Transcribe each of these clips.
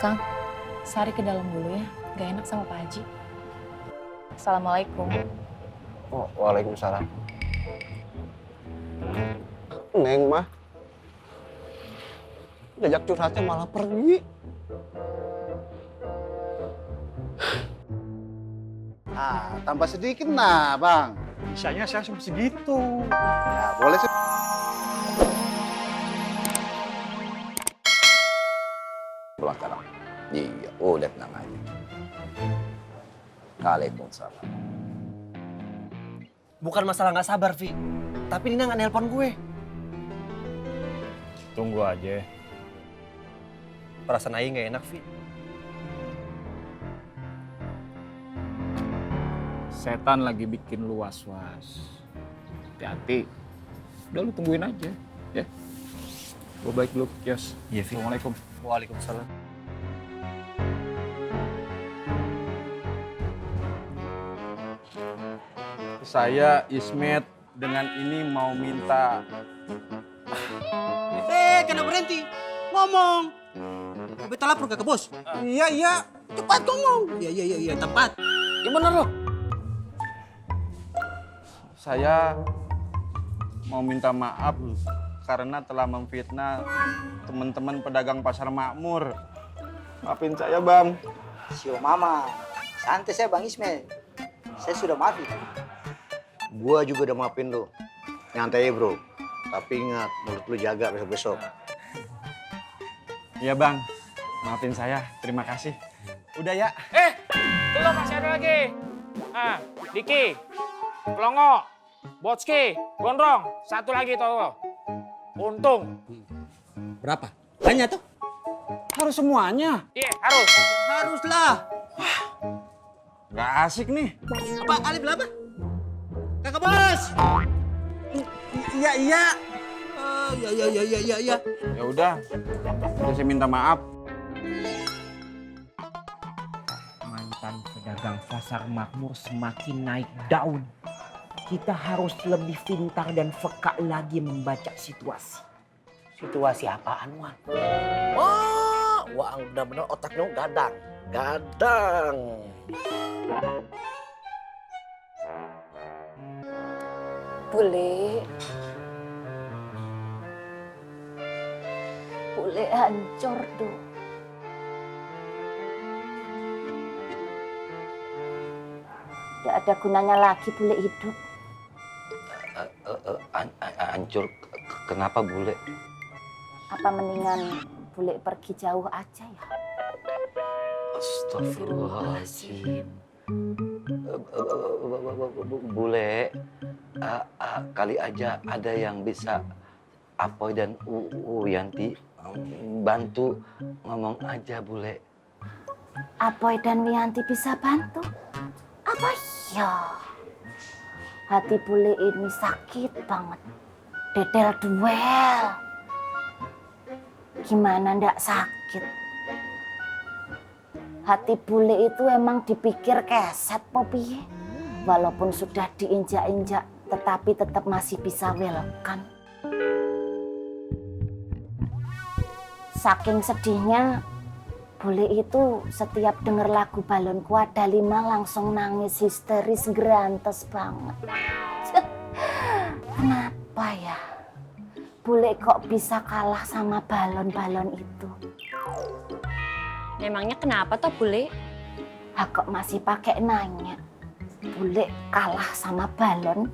Kang, Sari ke dalam dulu ya. Gak enak sama Pak Haji. Assalamualaikum. Oh, waalaikumsalam. Neng mah diajak curhatnya malah pergi. Ah, tambah sedikit nah, Bang. Bisanya saya cuma segitu. Ya, boleh sih. Pulang sekarang. Iya, udah tenang aja. Waalaikumsalam. Bukan masalah nggak sabar, Vi. Tapi Nina nggak nelpon gue. Tunggu aja. Perasaan Ayi nggak enak, Vi. Setan lagi bikin lu was-was. Hati-hati. Udah lu tungguin aja, ya. Gue balik dulu ke kios. Iya, Vi. Assalamualaikum. Waalaikumsalam. Saya Ismet dengan ini mau minta Jangan berhenti. Ngomong. Beta lapor ke bos. Iya. Cepat ngomong. Iya, tepat. Ya bener loh. saya mau minta maaf karena telah memfitnah teman-teman pedagang pasar makmur. Maafin saya, Bang. Sio mama. Santai saya Bang Ismail. Saya sudah maafin. Gua juga udah maafin lu. Nyantai bro. Tapi ingat, mulut lu jaga besok-besok. Iya, Bang. Maafin saya. Terima kasih. Udah ya. Belum, masih ada lagi. Diki, Pelongo, Botski, Gondrong, satu lagi tuh. Untung. Berapa? Banyak tuh. Harus semuanya. Iya, harus. Haruslah. Nggak asik nih. Apa? Alif berapa? Kakak bos. Iya. Iya. Ya udah. Saya minta maaf. Mantan pedagang pasar makmur semakin naik daun. Kita harus lebih pintar dan peka lagi membaca situasi. Situasi apaan, Wan? Wah, benar-benar otaknya gadang. Bule hancur tuh. Tidak ada gunanya lagi bule hidup. Hancur. Kenapa bule? Apa mendingan bule pergi jauh aja ya? Astagfirullahaladzim. Bule, kali aja ada yang bisa Apoy dan Wiyanti bantu ngomong aja bule. Apoy dan Wiyanti bisa bantu? Apa ya? Hati bule ini sakit banget. Dedel duel. Gimana ndak sakit? Hati bule itu emang dipikir keset po piye? Walaupun sudah diinjak-injak tetapi tetap masih bisa welcome. Saking sedihnya, bule itu setiap denger lagu Balonku Ada 5 langsung nangis histeris gerantes banget. Kenapa ya? Bule kok bisa kalah sama balon-balon itu? Memangnya kenapa toh bule? Kok masih pakai nanya? Bule kalah sama balon?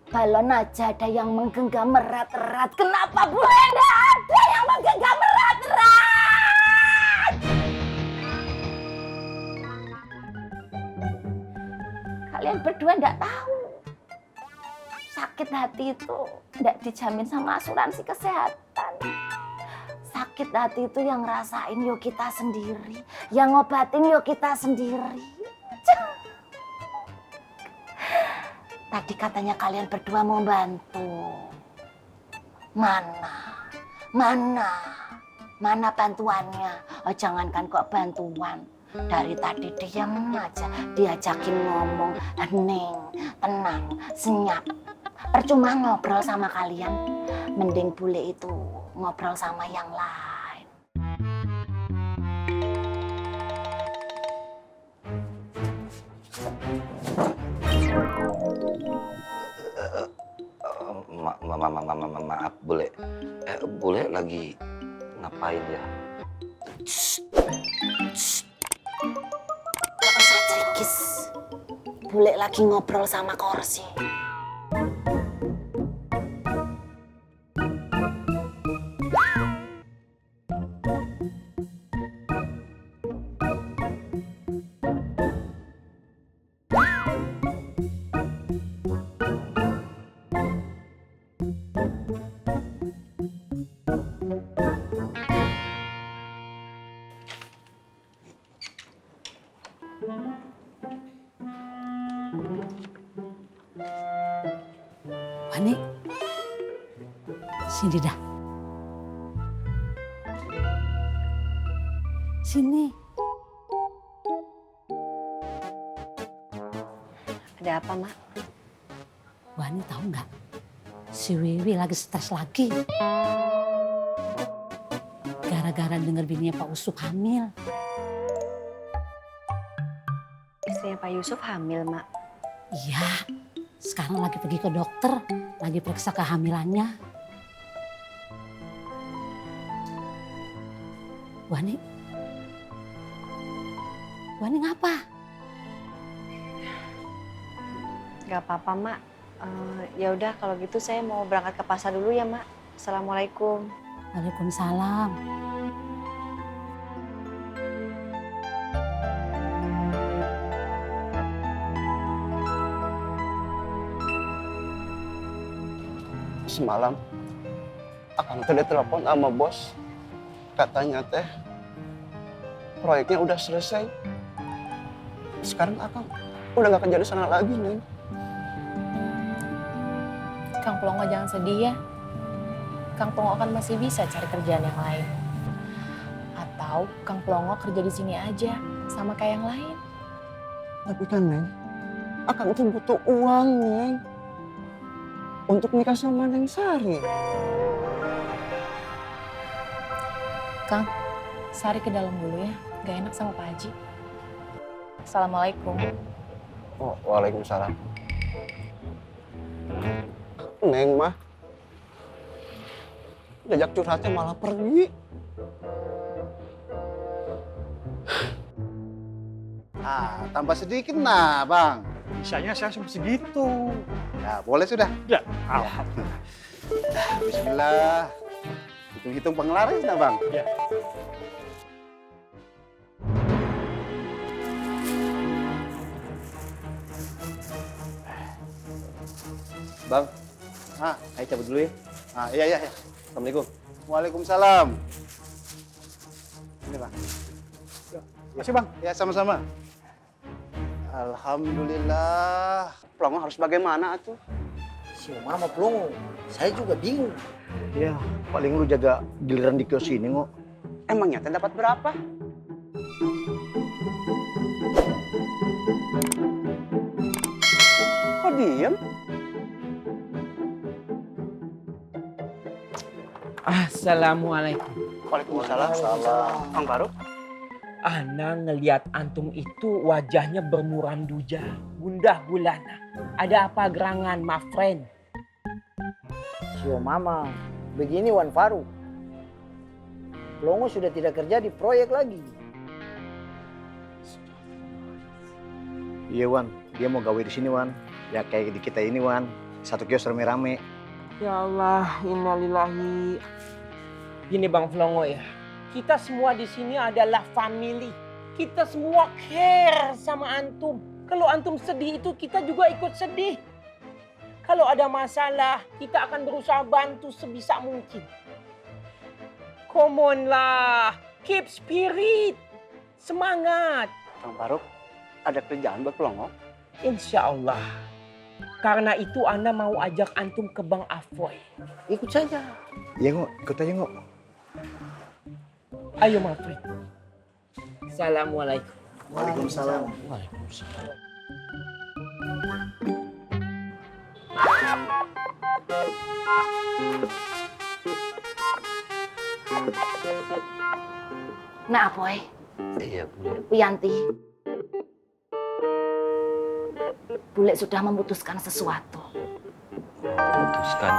Balon aja ada yang menggenggam erat-erat. Kenapa bule enggak ada yang menggenggam erat-erat? Kalian berdua enggak tahu. Sakit hati itu enggak dijamin sama asuransi kesehatan. Sakit hati itu yang ngerasain yo kita sendiri. Yang ngobatin yo kita sendiri. Tadi katanya kalian berdua mau bantu. Mana bantuannya? Oh, jangankan kok bantuan. Dari tadi diam aja, diajakin ngomong, hening, tenang, senyap. Percuma ngobrol sama kalian. Mending bule itu ngobrol sama yang lain. Maaf, Bule. Bule lagi ngapain ya? Gak usah cerikis. Bule lagi ngobrol sama Korsi. Wani, sini dah. Sini. Ada apa, Mak? Wani tahu nggak? Si Wiwi lagi stres lagi. Gara-gara denger bininya Pak Yusuf hamil. Istrinya Pak Yusuf hamil, Mak. Iya, sekarang lagi pergi ke dokter, lagi periksa kehamilannya. Wani ngapa? Gak apa-apa, Mak. Ya udah kalau gitu saya mau berangkat ke pasar dulu ya, Mak. Assalamualaikum. Waalaikumsalam. Semalam akang teh telepon sama bos, katanya teh proyeknya udah selesai. Sekarang akang udah gak kerja di sana lagi, Neng. Kang Plongo jangan sedih ya. Kang Plongo kan masih bisa cari kerjaan yang lain. Atau Kang Plongo kerja di sini aja sama kayak yang lain. Tapi kan, Neng, akang tuh butuh uang, Neng. Untuk nikah sama Neng Sari. Kang, Sari ke dalam dulu ya. Gak enak sama Pak Haji. Assalamualaikum. Oh, waalaikumsalam. Neng mah diajak curhatnya malah pergi. Tambah sedikit nah, Bang. Bisanya saya cuma segitu. Ya, boleh sudah. Ya, Bismillah. Hitung-hitung penglaris nah, Bang. Ya. Bang, Ayo cabut dulu ya. iya. Assalamualaikum. Waalaikumsalam. Ini, Bang. Makasih, Bang. Ya, sama-sama. Alhamdulillah. Plongo harus bagaimana atuh? Si Omar mau Plongo. Saya juga bingung. Ya, paling lu jaga giliran di kios ini, Ngo. Emangnya teh dapat berapa? Kok diem? Assalamualaikum. Waalaikumsalam. Kang Baru? Ana ngelihat antum itu wajahnya bermuram duja, gundah gulana. Ada apa gerangan, my friend? Sio Mama, begini Wan Faru. Plongo sudah tidak kerja di proyek lagi. Iya, Wan. Dia mau gawe di sini, Wan. Ya kayak di kita ini, Wan. Satu kios rame-rame. Ya Allah, innalillahi. Gini Bang Plongo ya, kita semua di sini adalah family. Kita semua care sama antum. Kalau antum sedih itu kita juga ikut sedih. Kalau ada masalah, kita akan berusaha bantu sebisa mungkin. Come on lah, keep spirit, semangat. Kang Baruk, ada kerjaan buat Plongo? Insya Allah. Karena itu Anda mau ajak antum ke Bang Afoy. Ikut saja. Iya, Ngo. Ikut aja, Ngo. Ayo my friend. Assalamualaikum. Waalaikumsalam. Nah, Apoy. Iya, Bule. Wiyanti. Bule sudah memutuskan sesuatu. Memutuskan.